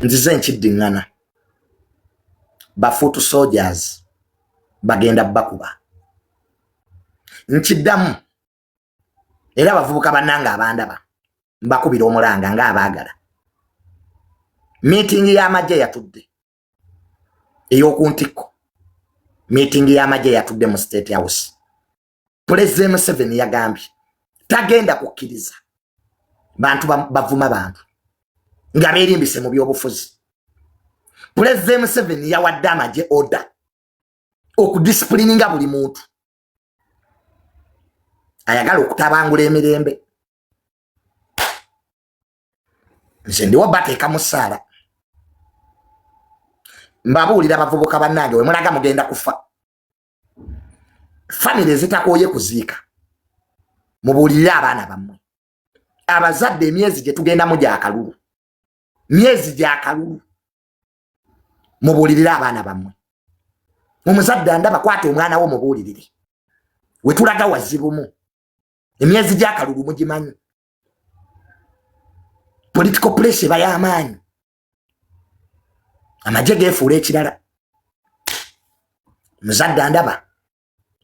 Nzize nkiddiŋŋana, ba foot soldiers bagenda bakuba. Nkiddamu era, abavubuka bannange abandaba, mbakubira omulanga ng'abaagala. Meeting y'amagye yatudde ey'oku ntikko, meeting y'amagye yatudde mu State House. Pulezidenti Museveni yagambye tagenda kukkiriza bantu bavuma bantu nga beerimbise mu byobufuzi. Pulezidenti Museveni yawadde amagye order okudisciplininga buli muntu ayagala okutabangula emirembe. Nze ndiwo bateeka mu ssaala, mbabuulira abavubuka bannange, we mulaga mugenda kufa. Famire ezitakooye kuziika, mubuulirire abaana bammwe. Abazadde, emyezi gye tugendamu gyakalulu, myezi gyakalulu, mubuulirire abaana bammwe. Omuzadde andaba, kwata omwana wo mubuulirire wetulaga wazibumu. Emyezi gyakalulu mugimanyi, political pressure eba y'amaanyi, amagye geefuula ekirala. Muzadde andaba,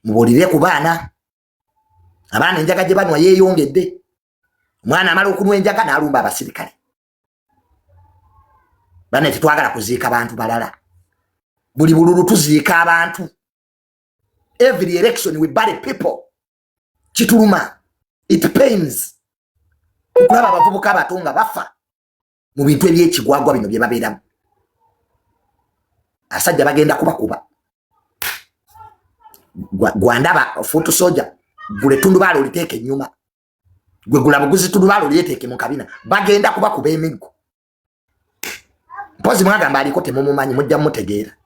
mubuulire ku baana. Abaana enjaga gye banywa yeeyongedde. Omwana amala okunwa enjaga n'alumba abasirikale. Bane, tetwagala kuziika bantu balala. Buli bululu tuziika abantu. Every election we bury people. Kituluma, it pains okulaba abavubuka abato nga bafa mu bintu ebyekigwagwa bino bye babeeramu. Asajja bagenda kubakuba. Gwandaba, foot soldier, gula ettundubaala oliteeka ennyuma. Gwe gula buguzi tundubaala olyeteeke mu kabina. Bagenda kubakuba emiggo. Mpozi mwagamba aliko temumumanyi, mujja mumutegeera,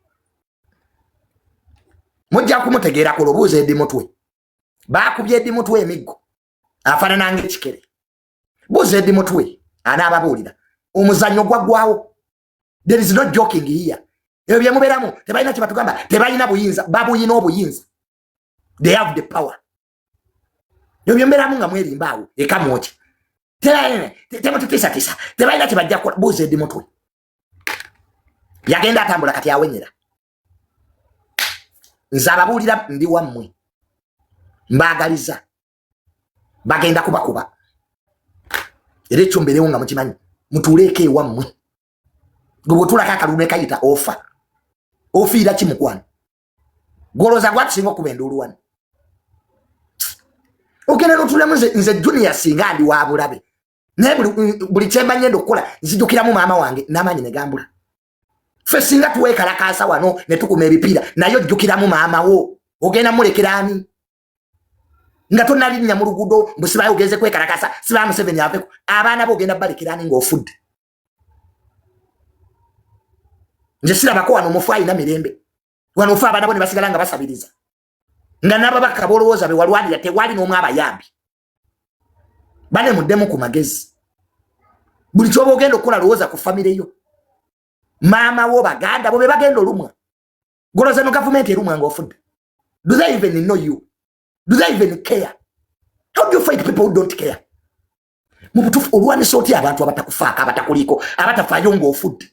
mujja kumutegeera. Ku lubuuza Eddie Mutwe, bakubye Eddie Mutwe emiggo afaanana ngaekikere. Buuza Eddie Mutwe, anaababuulira. Omuzannyo gwaggwawo. There is no joking here. Ebyo byemubeeramu tebalina kyebatugamba, tebalina buyinza. Babuyina obuyinza, they have the power. Ebyo byemubeeramu nga mwerimba awo ekamwoki, temututiisatiisa, tebalina kyebajja kukola. Buuza Eddie Mutwe, yagenda atambula, kati awenyera. Nze ababuulira, ndi wammwe, mbaagaliza. Bagenda kubakuba era ekyo mbeerewo nga mukimanyi. Mutuuleeko ewammwe. Gwe bwotulako akalulu ne kayita, ofa ofiira ki, mukwano? Gwolowooza gwatusinga okuba enduulu wano? Ogenda notulamu. Nze Junior, singa ndi wa bulabe, naye buli kyemba ngenda okukola nzijukiramu maama wange n'amaanyi ne gambula. Ffe singa tuweekalakaasa wano ne tukuma ebipiira, naye ojjukiramu maama wo, ogenda mulekera ani nga tonalinnya mu luguudo? Mbu sibayo ogenze kwekalakasa, sibaya Museveni aveko. Abaana bo ogenda balekera ani ng'ofudde? Nze sirabako wano omufu alina mirembe. Wano ofu, abaana bo ne basigala nga basabiriza, nga n'ababaka bolowooza be walwanira tewali n'omu abayambi. Bane, muddemu ku magezi. Buli kyoba ogenda okukola, lowooza ku famire yo, maama wo, baganda bo be bagenda olumwa. Goloza no gavumenti erumwa ng'ofudde? Do they even know you? Do they even care? How do you fight people who don't care? Mu butuufu, olwanisa otya abantu abatakufaako, abatakuliiko, abatafaayo ng'ofudde?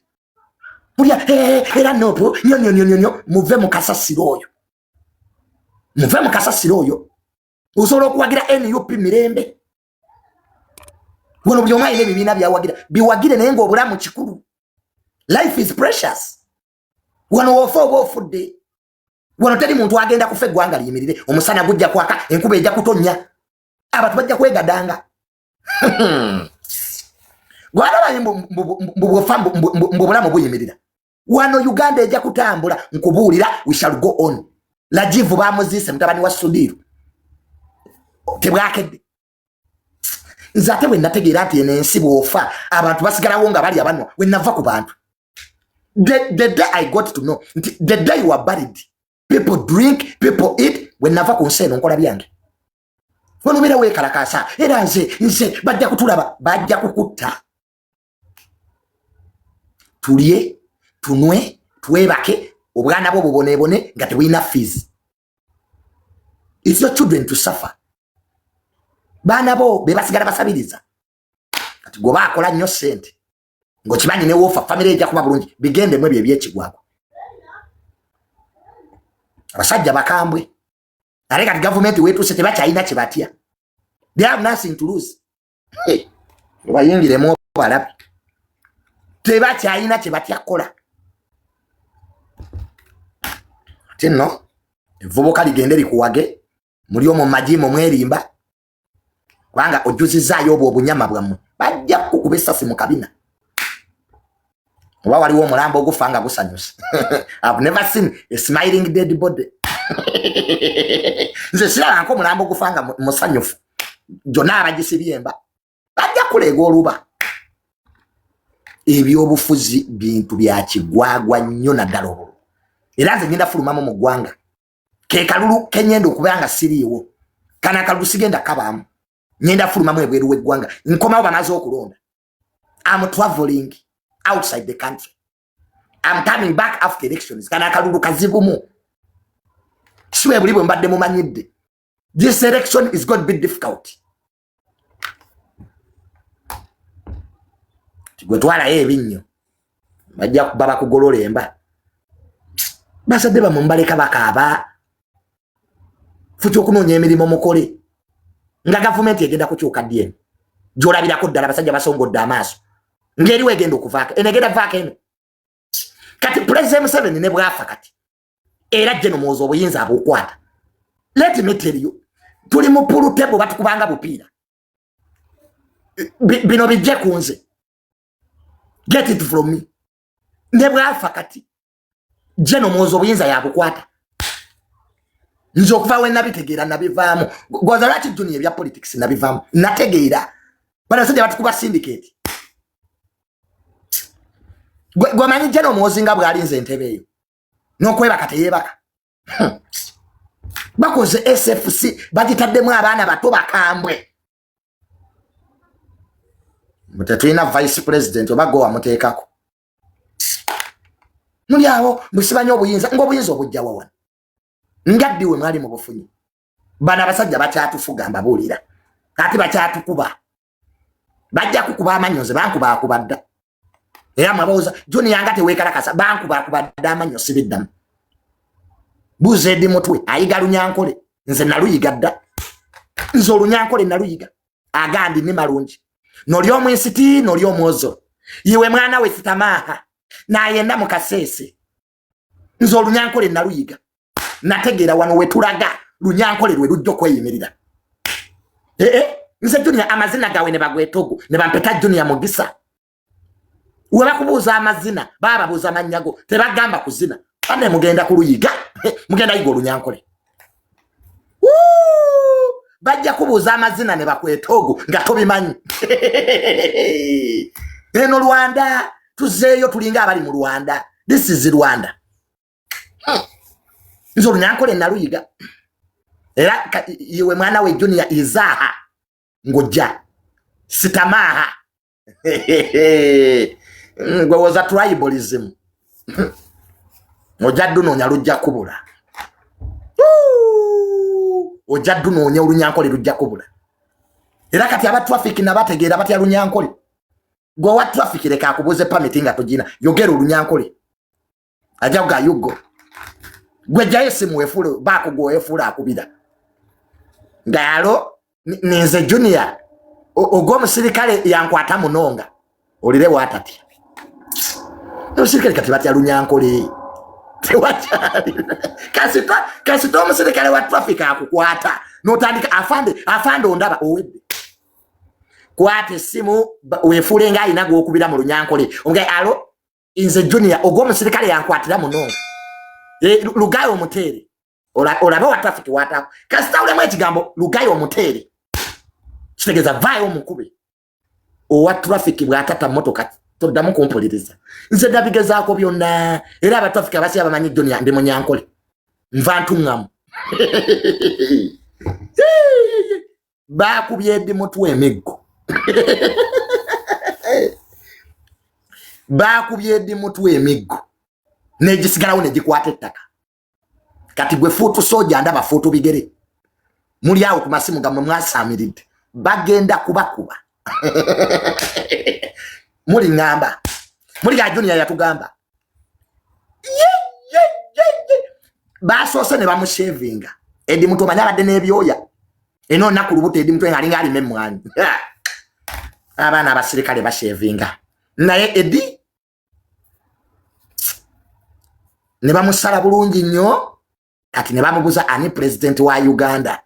Bulya era nopo nyo nyo nyo nyo. Muve mu kasasiro oyo, muve mu kasasiro oyo. Osobola okuwagira NUP mirembe. Wano buli omu alina ebibiina byawagira, biwagire, naye ngaobulamu kikulu. Life is precious. Wano wofa oba ofudde. Wano teri muntu agenda kufa eggwanga liyimirire. Omusana gujja kwaka, enkuba ejja kutonnya, abantu bajja kwegadanga. Gwalabaye mbubwofa mbubulamu buyimirira wano. Uganda ejja kutambula, nkubuulira. We shall go on. Rajiv bamuziise, mutabani wa Sudhir, tebwakedde. Nze ate bwe nategeera nti eno ensi bw'ofa abantu basigalawo nga balya banwa, we nava ku bantu. The day I got to know nti the day you are buried, people drink, people eat, we nava ku nsi eno. Nkola byange. Wanobeera weekalakaasa era nze bajja kutulaba, bajja kukutta. Tulye, tunwe, twebake, obwana bwo buboneebone nga tebulina fees. It's your children to suffer. Baana bo be basigala basabiriza. Kati gwe baakola nnyo ssente. Ng'okimanyi ne woofa famire ejja kuba bulungi, bigendemu ebyo ebyekigwagwa. Abasajja bakambwe, ate kati gavumenti wetuuse tebakyalina kye batya. They have nothing to lose. Bayingiremu balabe, tebakyalina kye batya kukola. Ate nno evvubuka ligende likuwage, muli omwo mumajimu mwerimba, kubanga ojjuzizaayo obwo obunyama bwammwe, bajja kukuba essasi mu kabina. Oba waliwo omulambo ogufa nga gusanyusa? I've never seen a smiling dead body. Nze sirabanko omulambo ogufa nga musanyufu. Gyonna abagisibye emba bajja kuleega oluba. Ebyobufuzi bintu bya kigwagwa nnyo, naddala obululu. Era nze ngenda fulumamu mu ggwanga, ke kalulu kenyenda okuba nga siriiwo. Kana akalulu sigenda kabaamu, ngenda fulumamu ebweru w'eggwanga, nkomawo bamaze okulonda. I'm traveling outside the country, I'm coming back after elections. Kana akalulu kazibumu, si bwe buli bwe mbadde mumanyidde. This election is going to be difficult. Gwe twalayo ebinnyo, bajja kuba bakugolola emba. Bazadde bamwe mubaleka bakaaba. Fuki okunoonya emirimu mukole, nga gavumenti egenda kukyuka ddi eno gyolabirako ddala abasajja basongodde amaaso ng'eriwo egenda okuvaako eno egenda vaako eno. Kati Pulezidenti Museveni ne bwafa kati era jje nomwoza obuyinza abukwata. Let me tell you, tuli mu pool table, batukubanga bupiira. Bino bijje ku nze, get it from me. Ne bwafa kati jje nomwoza obuyinza yabukwata. Nze okuva we nabitegeera nabivaamu. Gwaza lwaki junior ebya politics nabivaamu? Nategeera banasajja batukuba syndicate. Gwemanyi jje nomwozi nga bwalinze entebe eyo n'okwebaka teyeebaka. Bakoze SFC, bagitaddemu abaana bato bakambwe. Tetulina vice president, oba gwe wamuteekako. Muli awo musibanye obuyinza, ng'obuyinza obujjawa wano? Nga ddi we mwali mu bufunyi? Bano abasajja bakyatufuga, mbabuulira, ate bakyatukuba, bajja kukuba amannyo. Nze bankuba dda, era mwabawoza junior nga teweekalakasa, bankuba dda amannyo, sibiddamu. Buuza edi mutwe ayiga lunyankole, nze naluyiga dda. Nze olunyankole naluyiga, agandi ni malungi noli omwinsiti noli omwozo iwe mwana we sitamaaha nayenda mu kaseese. Nze olunyankole naluyiga, nategeera wano wetulaga lunyankole lwe lujja okweyimirira. Ee, nze junior amazina gawe ne bagwetogo ne bampeta Junior Mugisa. We bakubuuza amazina, bababuuza amannya go, tebagamba kuzina. Bane mugenda kuluyiga, mugenda yiga olunyankole. Bajja kubuuza amazina ne bakwetogo nga tobimanyi. Eno Rwanda tuzeeyo, tulinga abali mu Rwanda. This is Rwanda. Nze olunyankole naluyiga, era iwe mwana we junior izaha ng'ojja sitamaaha gwe woza tribalism, ojja dunoonya lujja kubula, ojja dunoonya olunyankole lujja kubula. Era kati aba traffic nabategeera batya lunyankole. Gwe wa traffic leka akubuuze permit nga togina, yogera olunyankole, ajja kuga yugo. Gwe jjayo esimu wefuule baako, gwe wefuule akubira nga alo ninze junior ogw'omusirikale yankwata munonga, olire watatya omusirikale. Kati batya lunyankole, tewakyali. Kasita kasita omusirikale wa traffic akukwata notandika afande afande ondaba owedde. Kwata essimu wefuule nga alina gwokubira mu lunyankole, omugaye alo nze junior ogw'omusirikale yankwatira munonga, lugayo omuteere. Olabe wa traffic wataako, kasita ulemu ekigambo lugayo omuteere, kitegeeza vaayo omukube. Owa traffic bw'atata motoka toddamu kumpuliriza. Nze nabigezaako byonna, era aba traffic abasinga bamanyi junior ndi munyankole, nva ntuŋŋamu. Bakubye edi mutwe emiggo, bakubye edi mutwe emiggo negisigalawo negikwata ettaka. Kati gwe fuutu soja ndaba fuutu bigere muli awo ku masimu gammwe mwasaamiridde, bagenda kubakuba. Muli ŋŋamba Muli ga Junior yatugamba. Basoose ne bamushavinga. Eddie Mutwe omanyi abadde n'ebyoya. Eno nnaku lubuto Eddie Mutwe ng'alinga alima emmwanyi. Abaana abasirikale bashavinga. Naye Eddie ne bamusala bulungi nnyo. Kati ne bamubuza ani president wa Uganda.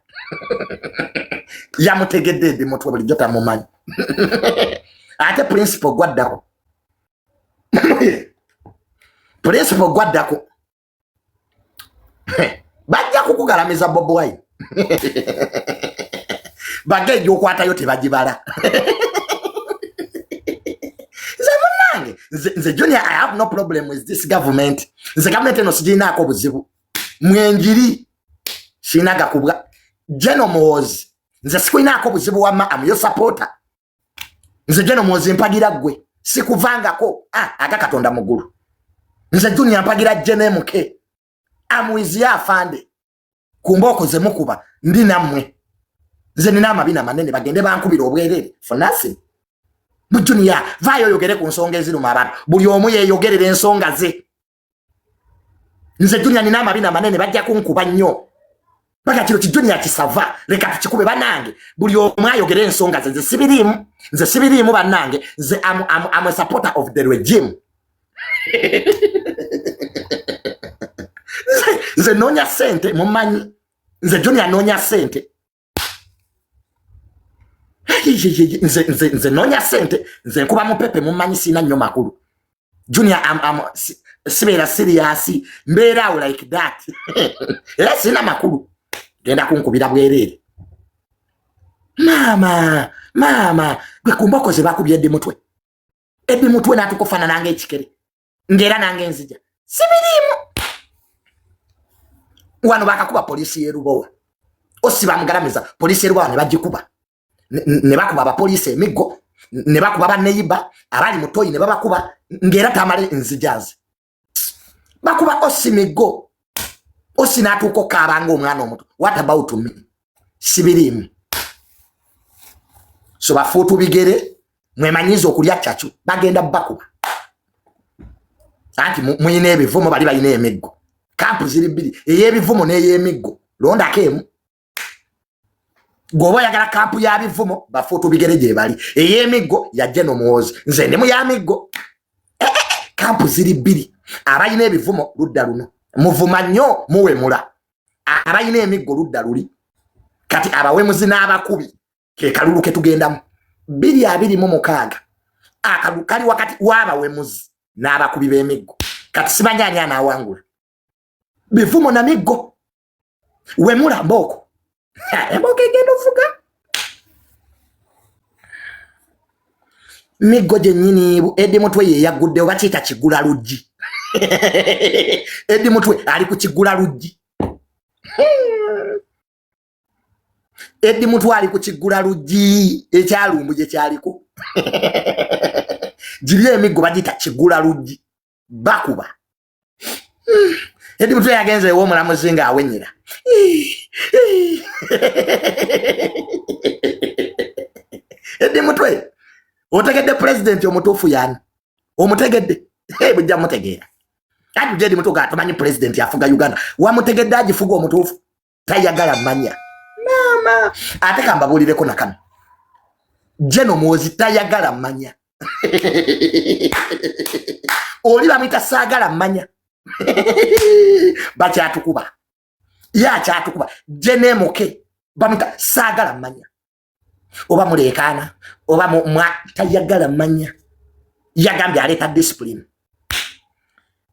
Yamutegedde Eddie Mutwe bulijjo tamumanyi. Ate principal gwaddako. Principal gwaddako. Bajja kukugalamiza Bobi Wine. Bagejja okwatayo tebagibala. Nze munnange, nze Junior, I have no problem with this government. Nze government eno sigirinaako obuzibu. Mwenjiri sirina gakubwa. General Muhoozi, nze sikulinaako buzibu wamma, am your supporter. Nze General Muhoozi mpagira ggwe, sikuvangako. Aga Katonda mu ggulu. Nze Junior mpagira Gen MK. Amwizi afande. Ku mbooko ze mukuba ndi nammwe. Nze nina amabina manene bagende bankubira obwerere for nothing. Bu Junior vaayo oyogere ku nsonga eziruma abantu. Buli omu yeeyogerera ensonga ze. Nze Junior nina amabina manene bajja kunkuba nnyo. Paka kino ki Junior kisava leka tukikube bannange. Buli omu ayogere ensonga ze. Nze sibiriimu. Nze sibiriimu bannange. Nze am a supporter of the regime. Nze noonya ssente mumanyi. Nze Junior noonya ssente. Nze noonya ssente. Nze nkuba mupepe mumanyi sirina nnyo makulu. Junior sibeera serious, mbeera awo like that. Era sirina makulu. Genda kunkubira bwereere. Maama, maama, gwe ku mboko ze bakubye Eddie Mutwe. Eddie Mutwe n'atukufaanana ng'ekikere. Ng'era nange nzija. Sibiriimu. Wano bakakuba poliisi y'e Lubowa. Osi bamugalamiza poliisi y'e Lubowa ne bagikuba. Ne bakuba abapoliisi emiggo, ne bakuba banneyiba abali mu toyi ne babakuba ng'era tamale nzijazi. Bakuba osi miggo. Osi n'atuuka okukaaba ng'omwana omuto. What about me? Sibiriimu. So bafuutu bigere mwemanyiza okulya cacu bagenda bakuba. Anti muyina ebivumo bali balina emiggo. Kampu ziri bbiri, ey'ebivumo n'ey'emiggo. Londako emu. Gwoba oyagala kampu ya bivumo bafuutu bigere gye bali. Ey'emiggo ya General Muhoozi. Nze ndi mu ya miggo. Kampu ziri bbiri. Abalina ebivumo ludda luno. Muvuma nnyo muwemula. Abalina emiggo ludda luli. Kati abawemuzi n'abakubi ke kalulu ke tugendamu. 2026. Akalulu kali wakati w'abawemuzi n'abakubi b'emiggo. Kati simanyi ani anaawangula. Bivumo na miggo. Wemula mbooko. Embooko egenda ovuga. Miggo gyennyini Eddie Mutwe ye yaggudde oba kiyita kigula luggi. Eddie Mutwe ali ku kigula luggi. Eddie Mutwe ali ku kigula luggi ekyalumbu gye kyaliko. Giri emiggo bagiyita kigula luggi. Bakuba. Eddie Mutwe yagenze ew'omulamuzi ng'awenyera. Eddie Mutwe otegedde pulezidenti omutuufu y'ani? Omutegedde? Bujja mutegeera. Ati Eddie Mutwe gatomanyi pulezidenti afuga Uganda. Wamutegedde agifuga omutuufu? Tayagala manya. Maama, ate kambabuulireko na kano. General Muhoozi tayagala manya. Oli bamuyita saagala manya. Bakyatukuba. Ye akyatukuba. General Muke bamuyita saagala manya. Oba muleekaana, oba mwa tayagala manya. Yagambye aleeta discipline.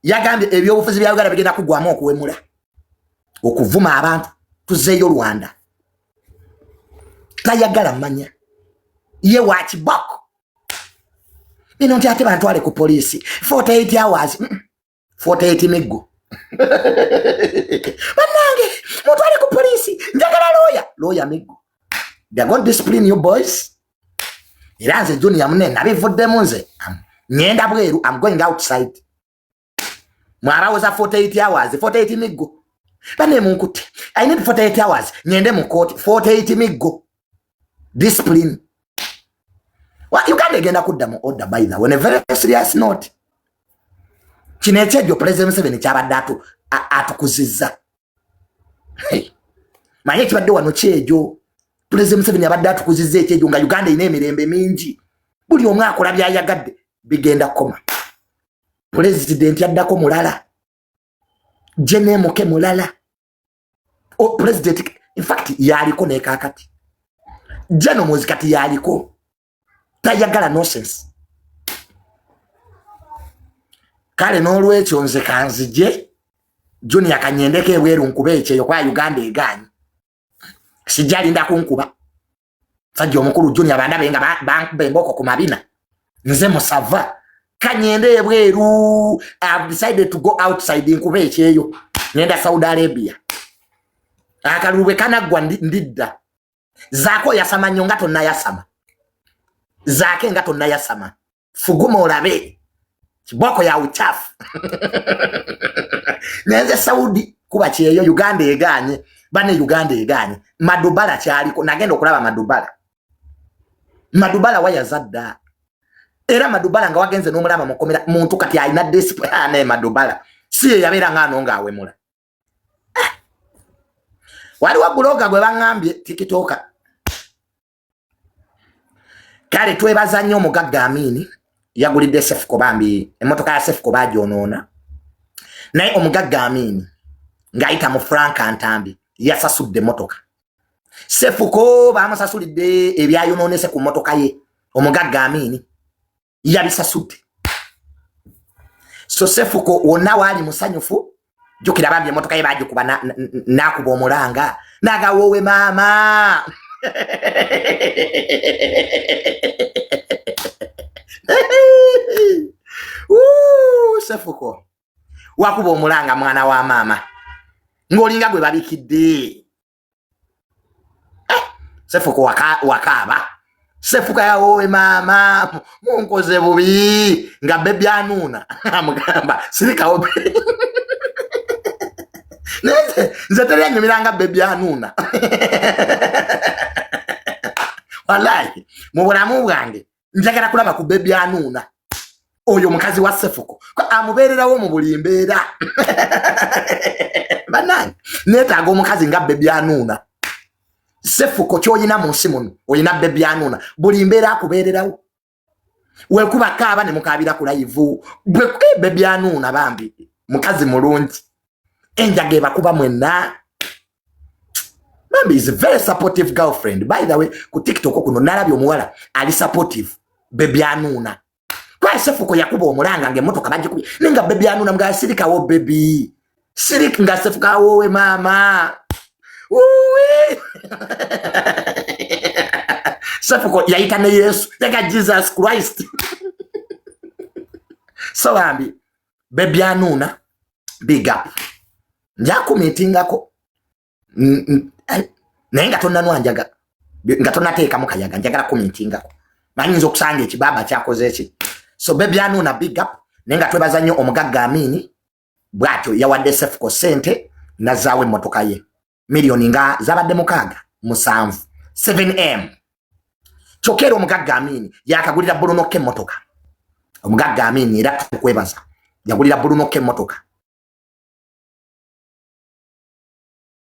Yagambye ebyobufuzi bya Uganda bigenda kugwamu okuwemula. Okuvuma abantu tuzeeyo Rwanda. Tayagala manya. Ye wa kiboko. Bino nti ate bantwale ku poliisi. 48 hours. 48 miggo. Bannange, mutwale ku poliisi. Njagala lawyer. Lawyer miggo. They are going to discipline you boys. Era nze Junior munene nabivuddemu nze. Ngenda bweru, I'm going outside. Mwarawoza 48 hours, 48 miggo. Bane munkutte. I need 48 hours. Ngende mu court, 48 miggo. Discipline. Wa Uganda egenda kudda mu order by the way. On a very serious note. Kino ekyejjo Pulezidenti Museveni kyabadde atukuzizza. Manye ekibadde wano kyejo, Pulezidenti Museveni abadde atukuzizza ekyejo nga Uganda erina emirembe mingi, buli omu akola byayagadde, bigenda kukoma. Pulezidenti addako mulala, jenemuke mulala. Pulezidenti infact yaliko nekakati jenomuzi kati yaliko tayagala nonsense. Kale n'olwekyo nze kanzije Junior kanyendeko ebweru nkuba ekyeyo kwa Uganda egaanyi, sijja alinda kunkuba. Sajja omukulu Junior bandabe nga bankuba embooko ku mabina, nze musava kanyende ebweru. I've decided to go outside nkuba ekyeyo, ngenda Saudi Arabia. Akalulu bwe kanaggwa ndidda. Zaako oyasama nnyo nga tonnayasama, zaake nga tonnayasama, fuguma olabe kiboko ya uchafu. Nenze Saudi kuba kyeyo, Uganda eganye bane, Uganda eganye. Madubala kyaliko, nagenda okulaba Madubala. Madubala wayazadda era Madubala nga wagenze n'omulaba mukomera muntu kati alina discipline. Madubala si ye yabeera nga ano ng'awemula. Waliwo blogger gwe baŋŋambye TikToker. Kale twebaza nnyo omugagga Amini, yagulidde Sefuko bambi emmotoka ya Sefuko bagyonoona, naye omugagga Amini ng'ayita mu Frank Ntambi yasasudde emmotoka. Sefuko bamusasulidde ebyayonoonese ku mmotoka ye, omugagga Amini yabisasudde. So Sefuko wonna waali musanyufu. Jjukira bambi emmotoka ye bagikuba n'akuba omulanga nagawoowe maama. Sefuko wakuba omulanga mwana wa maama ng'olinga gwe babikidde. Sefuko wakaaba Sefuko yawowe maama munkoze bubi nga bebi anuuna amugamba sirikawo. Nze teri anyumira nga bebi anuuna. Wallahi mu bulamu bwange njagala kulaba ku bebi anuuna oyo mukazi wa Sefuko amubeererawo mu buli mbeera. Bannange neetaaga omukazi nga bebi anuuna. Sefuko ky'olina mu nsi muno olina bebi anuuna, buli mbeera akubeererawo, wekuba kaaba ne mukaabira ku layivu. Bebi anuuna bambi mukazi mulungi, enjaga ebakuba mwenna. Bambi is a very supportive girlfriend. By the way, ku TikTok kuno nalabye omuwala ali supportive bebi anuuna. Kwa Sefuko yakuba omulanga ng'emmotoka bagikubye, naye nga bebi anuuna mga sirikawo bebi sirik, nga Sefuko awowe maama. Uwi! Sefuko yayita ne Yesu yaga Jesus Christ. So bambi bebi anuuna big up, njakumitingako naye nga tonnanwa njaga, nga tonnateekamu kayaga, njagala kumitingako manyinza okusanga ekibaaba kyakoze eki. So bebi anuuna big up, naye nga twebaza nnyo omugagga Amini bw'atyo yawadde Sefuko ssente nazzaawo emmotoka ye, miliyoni nga zabadde 67, 7m. Kyokka era omugagga Amini yakagulira Bulunokka emmotoka. Omugagga Amini era tukwebaza, yagulira Bulunokka emmotoka.